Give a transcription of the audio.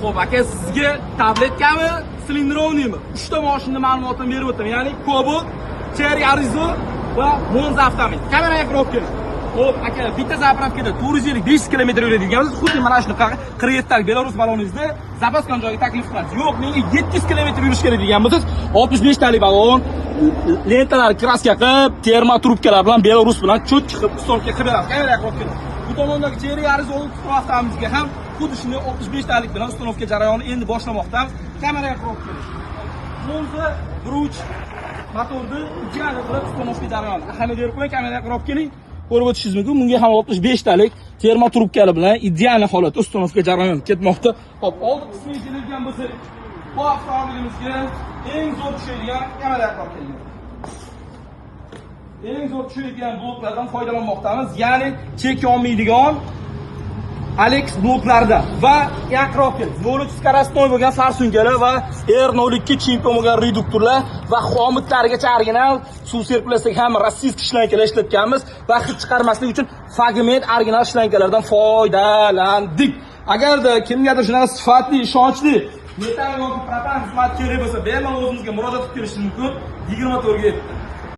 Xo'p, aka, sizga tabletkami, цилиндровый mi? Uchta mashina ma'lumotini berib o'taman. Ya'ni Cobalt, Chery Arrizo va Monza avtomobil. Kameraga kirib keling. Xo'p, aka, bitta заправка da 450 500 km yuradiganmiz. Xuddi mana shunaqa 47 talik Belarus baloningizda запаска joyiga taklif qilamiz. Yo'q, menga 700 km yurish kerak degan bo'lsangiz, 65 talik balon, lentalar краска qilib, термо трубка lar bilan Belarus bilan cho't chiqib установка qilib beramiz. Kameraga kirib keling. Bu tomondagi Chery Arrizo avtomobilimizga ham xuddi shunday 65 talik bilan установка jarayoni endi boshlamoqdamiz. Kameraga kirib keling. Monza 1.3 motorni ideal qilib установка jarayoni. Ahamiyat berib qo'ying, kameraga kirib keling. Ko'rib o'tishingiz mumkin. Bunga ham 65 talik термо трубка lar bilan ideal holatda установка jarayoni ketmoqda. Xo'p, oldi qismiga keladigan bo'lsak, bu avtomobilimizga eng zo'r tushadigan, kameraga kirib keling. Eng zo'r tushadigan bloklardan foydalanmoqdamiz. Ya'ni chekolmaydigan Alex bloklarida va yaqinroq kel. 0.3 скоростной bo'lgan форсунка lar va R02 chempion bo'lgan reduktorlar va xomutlarigacha original, suv serpilasiga ham российский шланг lar ishlatganmiz va hid chiqarmaslik uchun Fagmet original шланг lardan foydalandik. Agarda kimgadir shunaqa sifatli, ishonchli metan yoki propan xizmat kerak bo'lsa, bemalol o'zimizga murojaat qilib kelishingiz mumkin. 24 ga 7.